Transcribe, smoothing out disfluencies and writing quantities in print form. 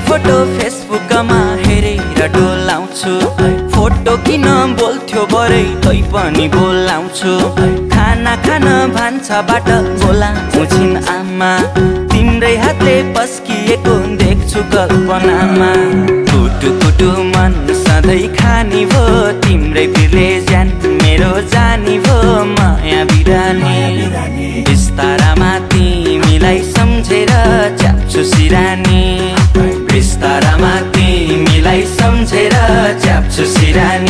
photo फेसबुकमा हेरेर डोलाउँछु photo किन बोल्थ्यो बरै तै पनि बोलाउँछु खाना खान भान्साबाट बोलाउँछिन् आमा तिम्रै हातले पस्किएको देख्छु कल्पनामा कुटु कुटु मन सधैँ खानी भो तिम्रै बिरले ज्यान मेरो जानी भो माया बिरानी बिस्तारामा तिमीलाई सम्झेर च्याप्छु सिरानी बिस्तारामा तिमीलाई सम्झेर च्याप्छु सिरानी